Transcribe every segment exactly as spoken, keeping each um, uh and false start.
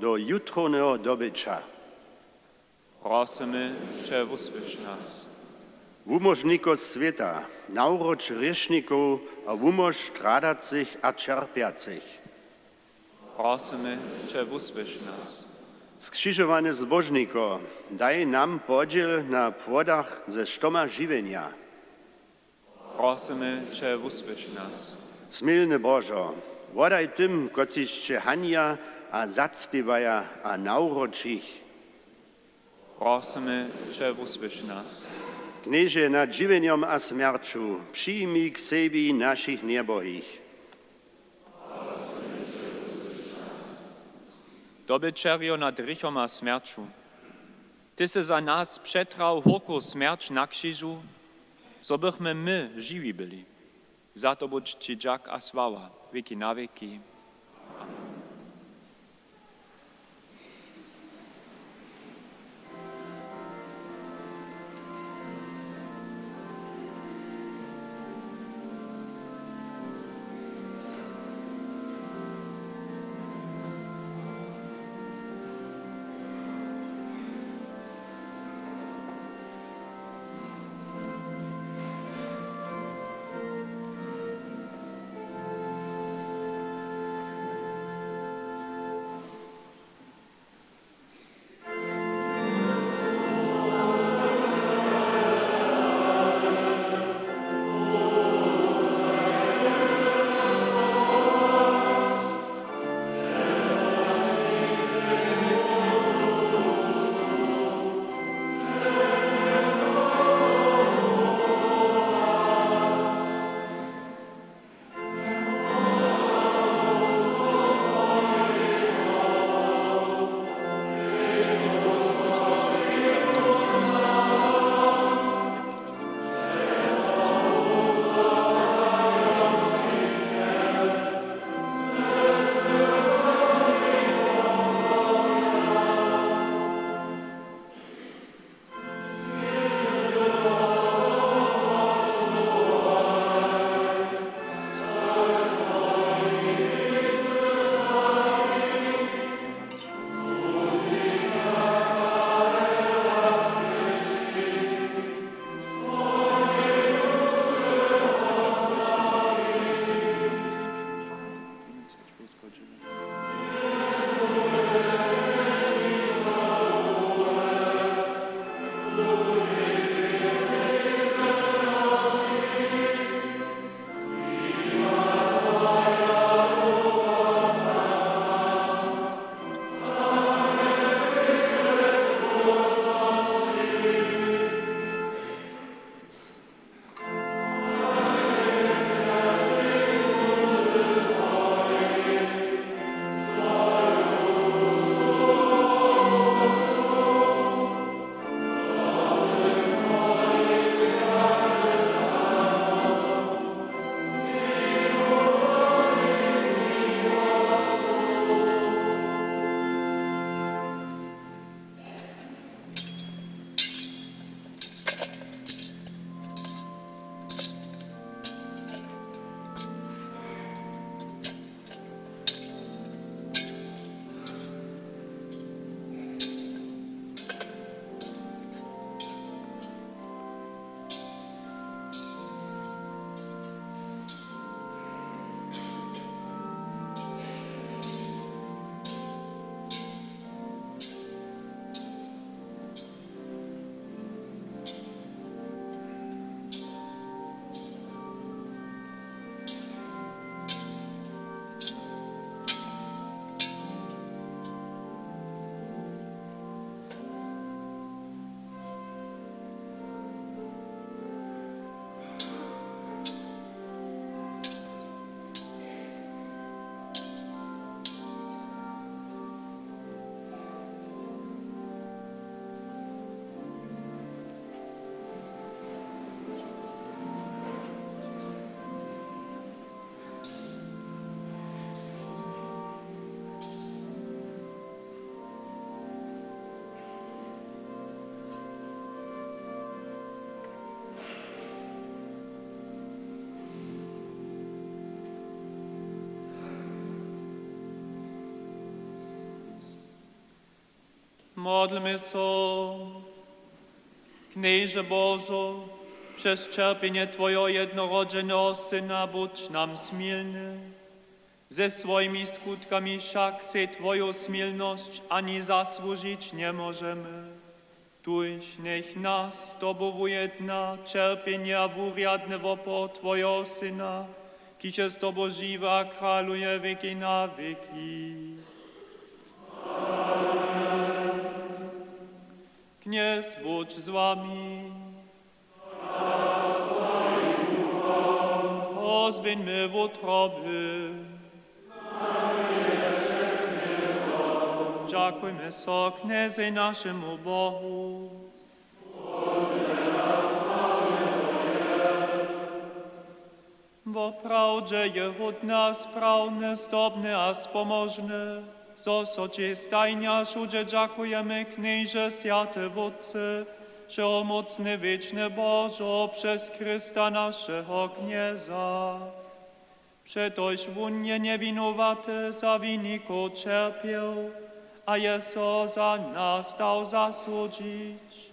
do jutrowneho dobyća. Prosymy će, wusłyš nas. Wumóžniko swěta, nawróć hrěšnikow a wumóž stradacych a ćerpjacych. Prosymy će, wusłyš nas. Skřižowany Zbóžniko, daj nam podźěl na płodach ze štoma žiwjenja. Prosymy će, wusłyš nas. Smilny Božo, wodaj tym, kotřiž će hanja a zacpěwaja, a nawróć jich. Prosymy će, wusłyš nas. Knježe nad žiwjenjom a smjerću, přijmi k sebi našich njebohich. Dobyćerjo nad hrěchom a smjerću, ty sy za nas přetrał hórku smjerć na křižu, zo bychmy my žiwi byli. Za to budź ći dźak a sława wěki na wěki. Amen. Modlmy so. Knježe Božo, přez ćerpjenje Twojeho jednorodźeneho Syna budź nam smilny. Ze swojimi skutkami wšak sej Twoju smilnosć ani zasłužić njemóžemy. Tuž njech nas z Tobu wujedna ćerpjenje a wurjadny wopor Twojeho Syna, kiž je z Tobu žiwy a kraluje wěki na wěki. Knjez budź z wami. Pozběhńmy wutroby. Dźakujmy so Knjezej, našemu Bohu. Woprawdźe je hódne a sprawne, zdobne a spomožne, zo so Ći stajnje a wšudźe dźakujemy, Knježe, swjaty Wótče, wšehomócny, wěčny Božo, přez Chrysta, našeho Knjeza. Přetož wón je njewinowaty za winikow ćerpjeł a je so za nas dał zasudźić.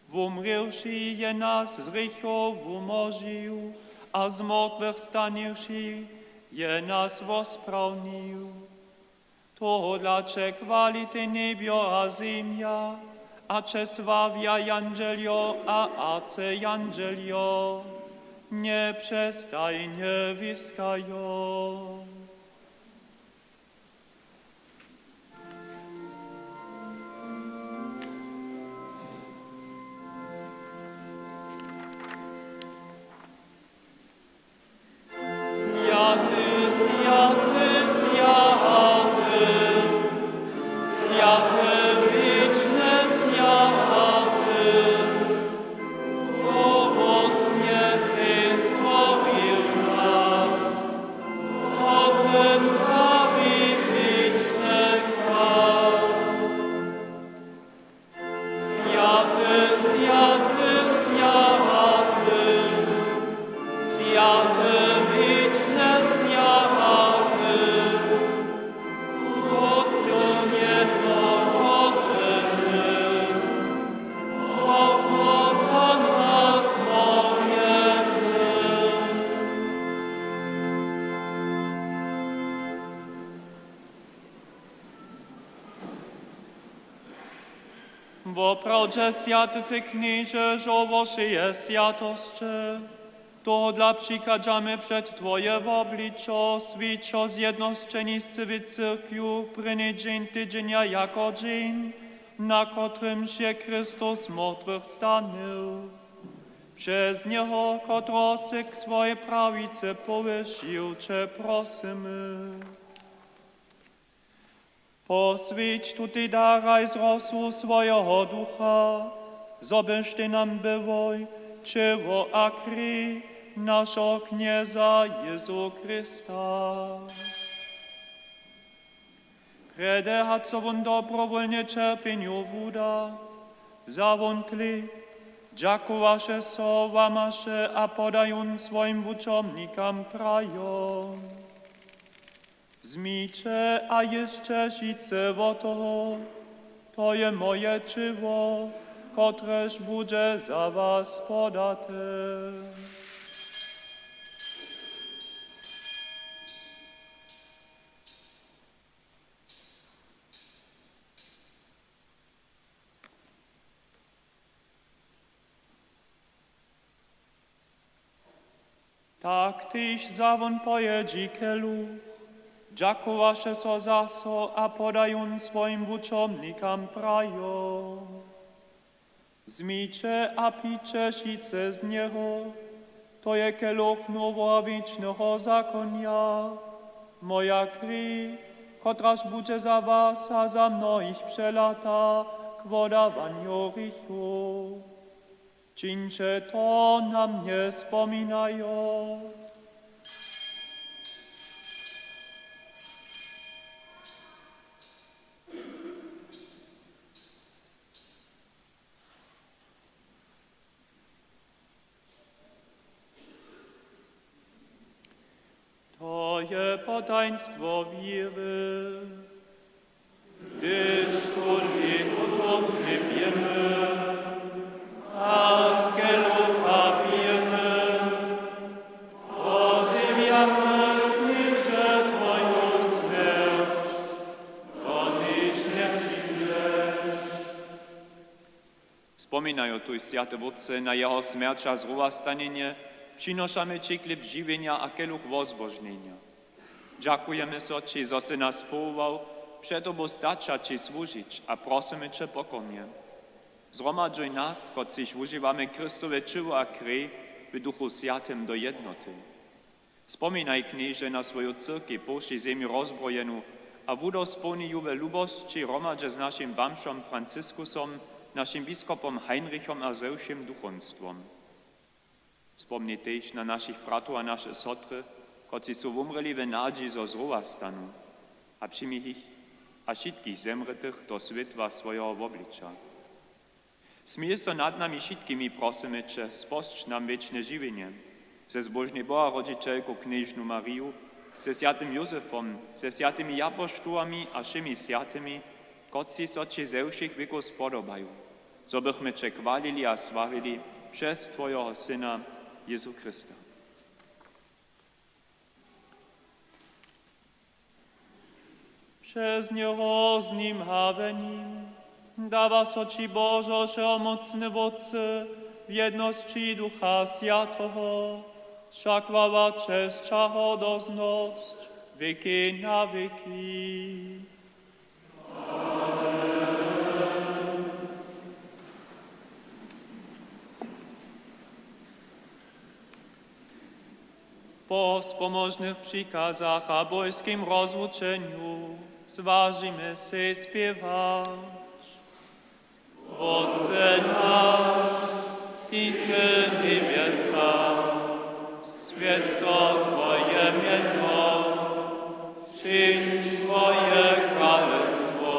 Wumrěwši, je nas z hrěchow wumóžił a z mortwych staniwši, je nas wosprawnił. Tohodla će chwalitej njebjo a zemja, a će sławja jandźeljo a arcejandźeljo, njepřestajnje wiskajo. Swjaty, swjaty, swjaty, swjaty, wěčny swjaty, Pomócnje sej stworił nas, Tobě prawi wěčny kwas. Swjaty, swjaty, swjaty, swjaty, wěčny swjaty, Wótče, jednorodźeny, woprawdźe za nas móhł. Woprawdźe swjaty sy, Knježe, žórło wšeje swjatosće. Tohodla přichadźamy před Twoje wobličo, swěćo zjednosćeni z cyłej cyrkwju, prěni dźeń tydźenja jako dźeń, na kotrymž je Chrystus z mortwych stanył. Přez njeho, kotrehož sy k swojej prawicy powyšił, će prosymy. Poswjeć tutej daraj z rosu swojeho Ducha, zo byštej nam byłoj ćěło a krej našeho Knjeza Jězu Chrysta. Prjedy hač so wón dobrowólnje ćerpjenju wuda, wza wón chlěb, dźakowaše so, łamaše a poda jón swojim wučomnikam prajo: Wzmiće a jěsće wšitcy wot toho, to je moje ćěło, kotrež budźe za was podate. Tak tež wza wón po jědźi keluch, dźakowaše so zaso a poda jón swojim wučomnikam prajo: Wzmiće a pijće wšitcy z njeho, to je keluch noweho wěčneho zakonja, moja krej, kotraž budźe za was a za mnohich přelata k wodawanju hrěchow. Čińće to na mnje spominajo. To je potajnstwo wěry. Hdyž tón lěto A z kelucha pijemy, wozjewjamy, Knježe, twoju smjerć, dokelž njepřińdźeš. Spominajo tuž, swjaty Wótče, na jeho smjerć a zrowastanjenje, přinošamy ći chlěb žiwjenja a keluch wozbožnjenja. Dźakujemy so ći, zo sy nas powołał, před tobu stać a ći słužić, a prosymy će pokornje: Zhromadźuj nas, kotřiž wužiwamy Chrystowe ćěło a krej, w Duchu Swjatym do jednoty. Spominaj, Knježe, na swoju cyrkej po wšej zemi rozbrojenu a wudospołnij ju we lubosći hromadźe z našim bamžom Franciskusom, našim biskopom Heinrichom a ze wšěm duchowstwom. Spomnij tež na našich bratow a naše sotry, kotřiž su wumrěli w nadźiji, zo zrowastanu, a přijmi jich a wšitkich zemrětych do swětła swojeho wobliča. Smil so nad nami wšitkimi, prosymy će, spožč nam wěčne žiwjenje ze zbóžnej Boharodźićelku knježnu Mariju, ze swjatym Józefom, ze swjatymi japoštołami a wšěmi swjatymi, kotřiž so ći ze wšěch wěkow spodobaju, zo bychmy će chwalili a sławili přez twojeho Syna Jezu Chrysta. Přez njeho, z nim a we nim dawa so ći, Božo, wšehomócny Wótče, w jednosći Ducha Swjateho wša chwała, česć a hordoznosć wěki na wěki. Po spomóžnych přikazach a bójskim rozwučenju zwažimy sej spěwać. Wótče naš, kiž sy w njebjesach, swjeć so twoje mjeno, přińdź twoje kralestwo,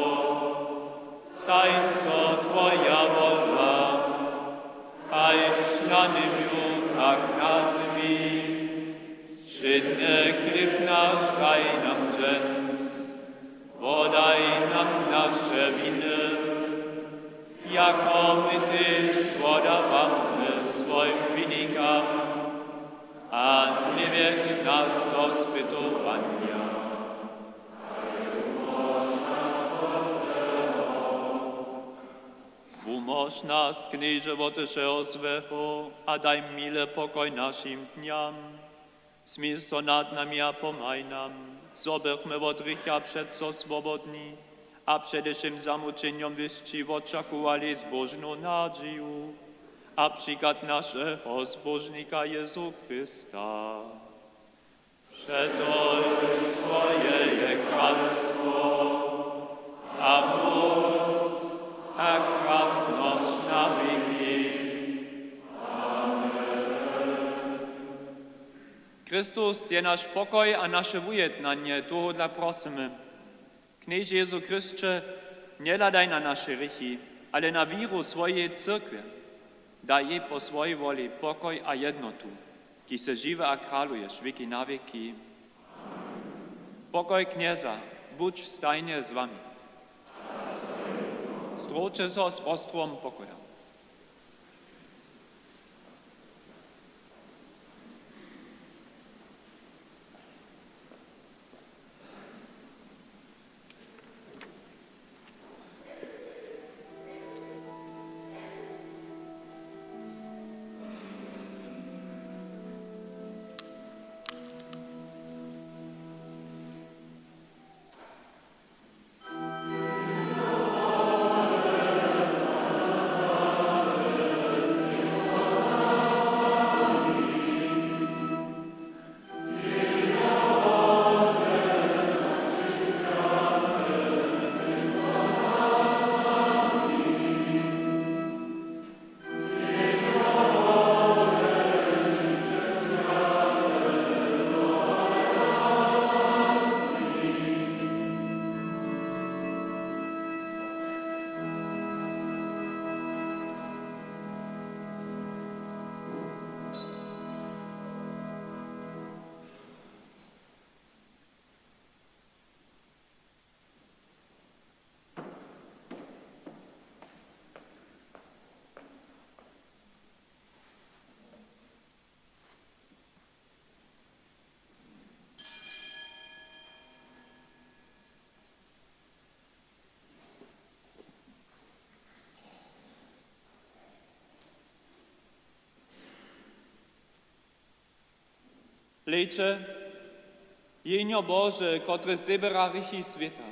stań so twoja wola, kaž na njebju, tak na zemi. Wšědny chlěb naš daj nam dźens, wodaj nam naše winy, jako my tež wodawamy swojim winikam, a njewjedź nas do spytowanja, ale wumóž nas wot złeho. Wumóž nas, Knježe, wot wšeho złeho a daj mile pokoj našim dnjam. Smil so nad nami a pomhaj nam, zo bychmy wot hrěcha přeco swobodni a přede wšěm zamućenjom wěsći wočakowali zbóžnu nadźiju a přichad našeho Zbóžnika Jezu Chrysta. Přetož twoje je kralestwo a móc a krasnosć na wěki. Chrystus je naš pokoj a naše wujednanje, tohodla prosymy: Knježe Jezu Chrysće, njehladaj na naše hrěchi, ale na wěru swojeje cyrkwje. Daj jej po swojej woli pokoj a jednotu, kiž sy žiwy a kraluješ wěki na wěki. Pokoj Knjeza budź stajnje z wami. Zdrowće so z Postrołom pokoja. Hlejće, Jehnjo Bože, kotrež zběra hrěchi swěta.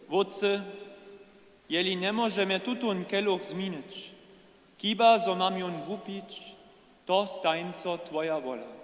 Wótče, jeli njemóžemy tutón keluch změnić, chiba zo mam jón wupić, to stań so Twoja wola.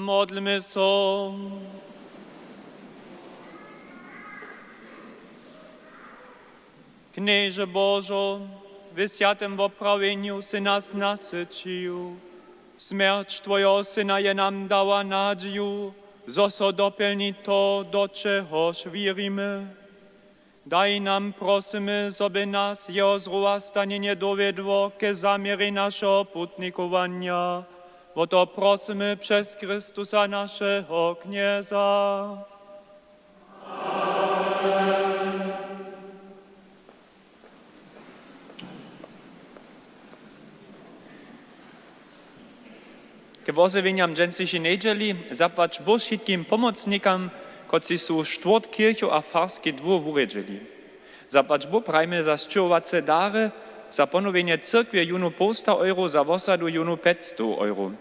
Modlmy so. Knježe Božo, w swjatym woprawjenju sy nas nasyćił. Smjerć twojeho syna je nam dała nadźiju, zo so dopjelni to, do čehož wěrimy. Daj nam, prosymy, zo by nas jeho zrowastanjenje dowjedło ke zaměrej našeho putnikowanja. Wo to prosymy přez Chrystusa, našeho Knjeza. K wozjewjenjam dźensnišej njedźeli zapłać Bóh wšitkim pomocnikam, kotřiž su štwórtk kěrchow a farski dwór wurjedźeli. Zapłać Bóh prajimy za sćěhowace dary, za ponowjenje cyrkwje jónu połsta euro, za wosadu jónu pjećstow euro.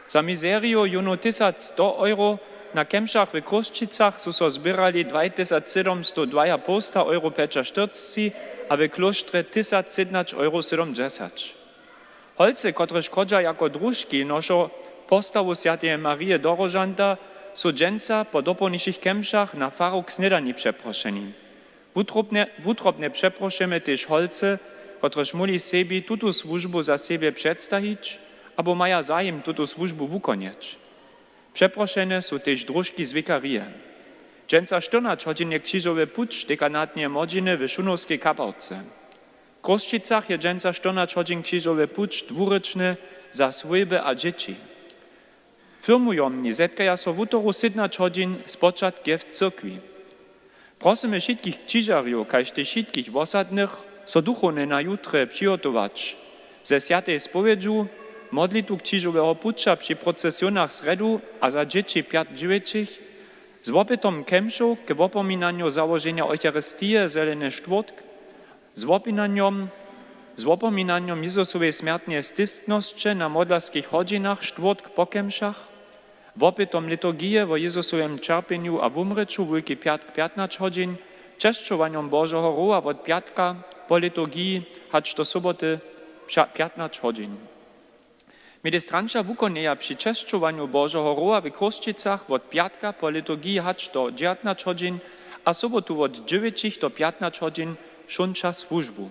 Za mizeriju jónu tysacsto euro. Na kemšach w Chrósćicach su so zběrali dwaj tysac sydomstow dwajapołsta euro pjećaštyrceći a w klóštrje tysac sydnač euro sydomdźesać. Holcy, kotrež chodźa jako družki nošo postawu swjateje Marije do Róžanta, su dźensa po dopołnišich kemšach na faru k snědani přeprošeni. Wutrobnje, wutrobnje přeprošujemy tež holcy, kotrež móhli sebi tutu słužbu za sebje předstajić abo maja zajim tutu słužbu wukonjeć. Přeprošene su tež družki z wikarije. Dźensa štyrnaće hodźin je křižowy puć dekanatneje młodźiny w Šunowskej kapałce. W Chrósćicach je dźensa štyrnaće hodźin křižowy puć dwurěčny za swójby a dźěći. Firmujomni zetkaja so wutoru sydnaće hodźin, spočatk je w cyrkwi. Prosymy wšitkich křižarjow, kaž tež wšitkich wosadnych, so duchowne na jutrje přihotować ze swjatej spowědźu, modlitwu křižoweho puća při procesionach w srjedu a za dźěći pjatk dźewjećich, z wopytom kemšow k wopominanju załoženja Eucharistije zeleny štwórtk, z wopominanjom, z wopominanjom Jezusowej smjertneje stisnosće na modlerskich hodźinach štwórtk po kemšach, wopytom liturgije wo Jezusowym ćerpjenju a wumrěću wulki pjatk pjatnaće hodźin, česćowanjom Božeho rowa wot pjatka po liturgiji hač do soboty pša-, pjatnaće hodźin. Ministranća wukonjeja při česćowanju Božeho rowa w Chrósćicach wot pjatka po liturgiji hač do dźewjatnaće hodźin a sobotu wot dźewjećich do pjatnaće hodźin šunča słužbu.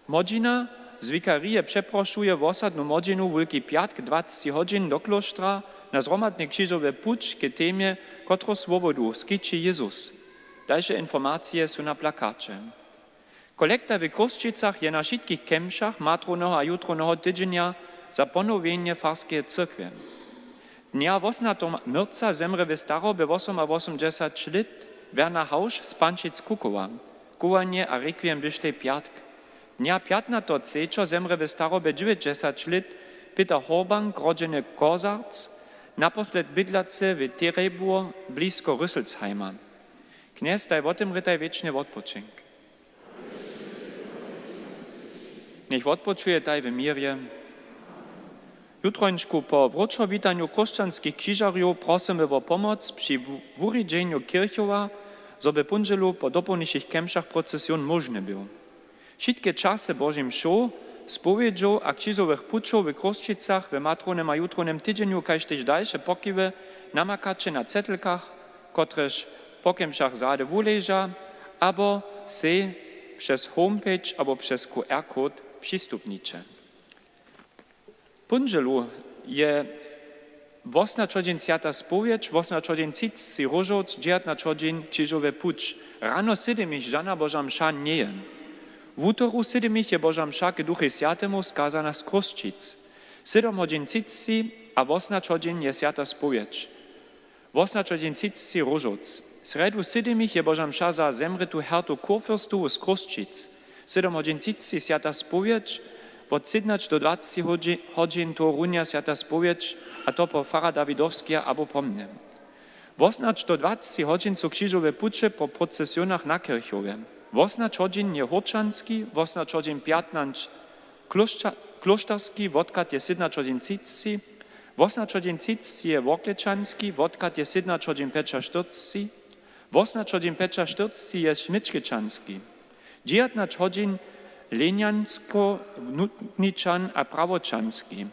Młodźina z wikarije přeprošuje wosadnu młodźinu wulki pjatk dwaceći hodźin do klóštra na zhromadny křižowy puć k temje: Kotrehož swobodu skići Jezus? Dalše informacije su na plakaće. Kolekta w Chrósćicach je na wšitkich kemšach matrowneho a jutrowneho tydźenja za ponowjenje farskeje cyrkwje. Dnja wosomnateho myrca zemrě w starobje wosomawosomdźesać lět Werner Hausch z Pančic-Kukowa. Chowanje a rekwiem běštej pjatk. Dnja pjatnateho třećeho zemrě w starobje dźewjećdźesać lět Peter Horbank, rodźeny Kozarc, naposled bydlacy w Terejbur blisko Rüsselsheima. Knjez daj wotemrětaj wěčny wotpočink. Njech wotpočujetaj w měrje. Jutrońšku po wróćowitanju chróšćanskich křižarjow prosymy wo pomoc při wu-, wurjedźenju kěrchowa, zo by póndźelu po dopołnišich kemšach procesjon móžny był. Wšitke časy Božich mšow, spowědźow a křižowych pućow w Chrósćicach w matrownym a jutrownym tydźenju, kaž tež dalše pokiwy namakaće na cetlkach, kotrež po kemšach zady wuleža, abo sej přez homepage abo přez Q R-code přistupniće. Póndźelu je wosomnaće hodźin swjata spowědź, wosomnaće hodźin třiceći róžowc, dźewjatnaće hodźin křižowy puć. Rano w sydomich žana Boža mša njeje. Wutoru w sydomich je Boža mša k Duchej Swjatemu skazana z Chrósćic. Sydom hodźin třiceći a wosomnaće hodźin je swjata spowědź. Wosomnaće hodźin třiceći róžowc. Srjedu w sydomich je Boža mša za zemrětu Hertu Kurfürstowu z Chrósćic. Sydom hodźin třiceći swjata spowědź, wot sydnaće do dwaceći hodźi-, hodźin tohorunja swjata spowědź, a to po fara Dawidowskeje abo po mnje. Wosomnaće do dwaceći hodźin su křižowe puće po procesionach na kěrchowje. Wosomnaće hodźin je hórčanski, wosomnaće hodźin pjatnaće klóšća-, klóšterski, wotkad je sydnaće hodźin třiceći, wosomnaće hodźin třiceći je worklečanski, wotkad je sydnaće hodźin pjećaštyrceći, wosomnaće hodźin pjećaštyrceći je šmičkečanski, dźewjatnaće hodźin lenjansko-nutničan a prawočanski,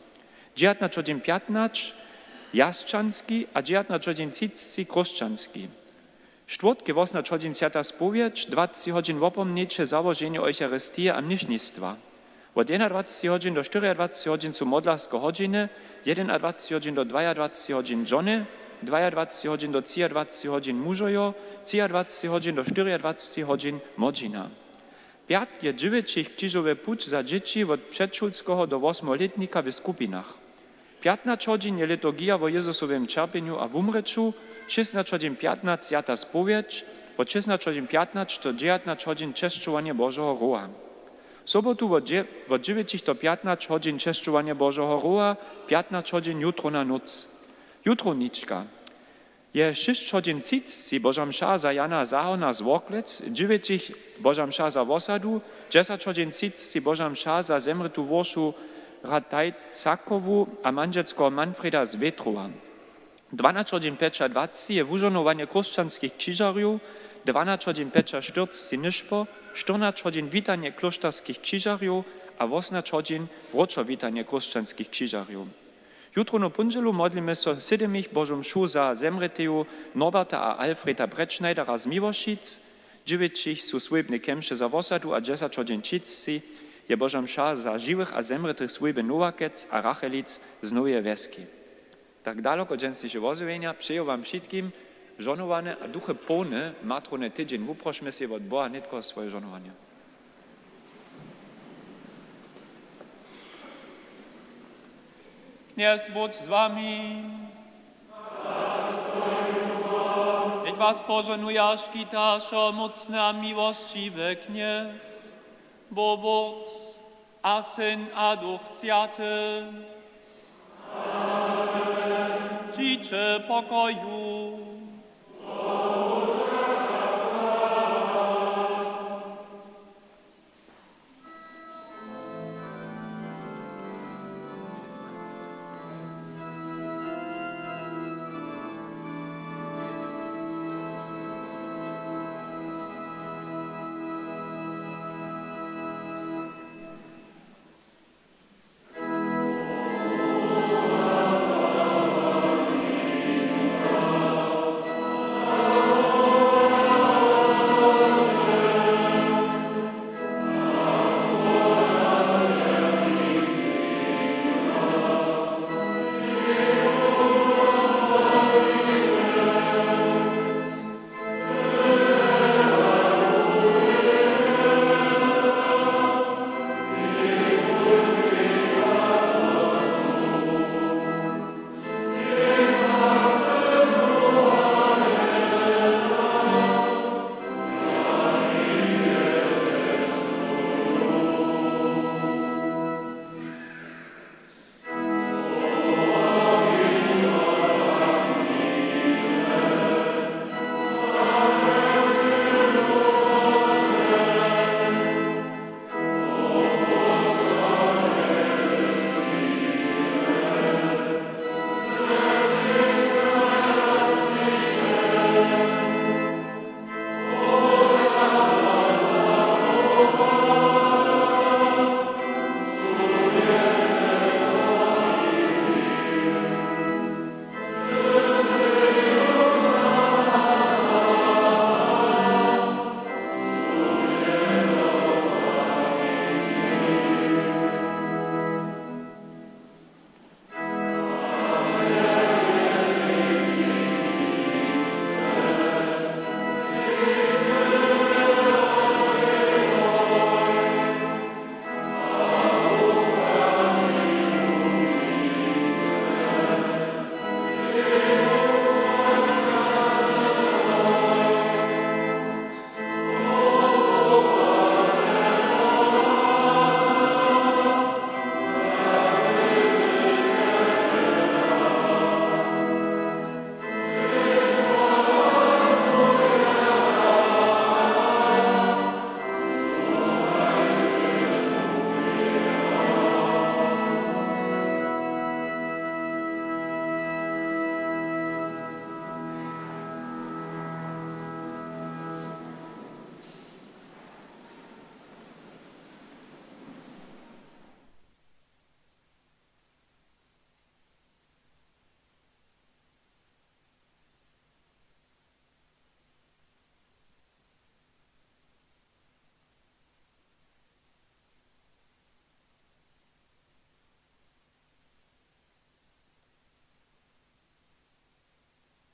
dźewjatnaće hodźin pjatnaće Jasćanski a dźewjatnaćhodźin třiceći Chróšćanski. Štwórtk je wosnaćhodźin Swjata Spowědź, dwaceći hodźin wopomnjeće, załoženje Eucharistije a mnišnictwa. Wot jedynadwaceći hodźin do štyriadwaceći hodźin su modlarske hodźiny, jedynadwaceći hodźin do dwajadwaceći hodźin žony, dwajadwaceći hodźin do třiadwaceći hodźin mužojo, třiadwaceći hodźin do štyriadwaceći hodźin młodźina. Pjatk je dźewjećich křižowy puć za dźěći wot předšulskeho do wosmeho lětnika w skupinach. Pjatnaće hodźin je liturgija wo Jězusowym ćerpjenju a wumrěću, šěsnaće hodźin pjatnaće Swjata Spowědź, wot šěsnaće hodźin pjatnaće do dźewjatnaće hodźin česćowanje Božeho rowa. Sobotu wot dźe-, wot dźewjećich do pjatnaće hodźin česćowanje Božeho rowa, pjatnaće hodźin jutrowna nóc. Jutrownička je šěsć hodźin třiceći Boža mša za Jana Zahona z Worklec, dźewjećich Boža mša za wosadu, dźesać hodźin třiceći Boža mša za zemrětu woršu Rataj Cakowu a mandźelskeho Manfreda z Wětrowa. Dwanaće hodźin pjećadwaceći je wužohnowanje chróšćanskich křižarjow, dwanaće hodźin pjećaštyrceći nyšpor, štyrnaće hodźin witanje klóšterskich křižarjow a wosnaće hodźin wróćo witanje chróšćanskich křižarjow. Jutrownu póndźelu modlimy so w sydomich Božu mšu za zemrěteju Norberta a Alfreda Bretschneidera z Miłošic, dźewjećich su swójbne kemše za wosadu a dźesać hodźin třiceći je Boža mša za žiwych a zemrětych swójby Nowakec a Rachelic z Noweje Wjeski. Tak daloko dźensniše wozjewjenja. Přeju wam wšitkim žohnowany a duchje połny matrowny tydźeń. Wuprošmy sej wot Boha nětko swoje žohnowanje. Knjez budź z wami. Njež was požohnuja, škita, wšomócny a miłosćiwy Knjez, Bóh Wótc a Syn a Duch Swjaty. Dźiće w pokoju.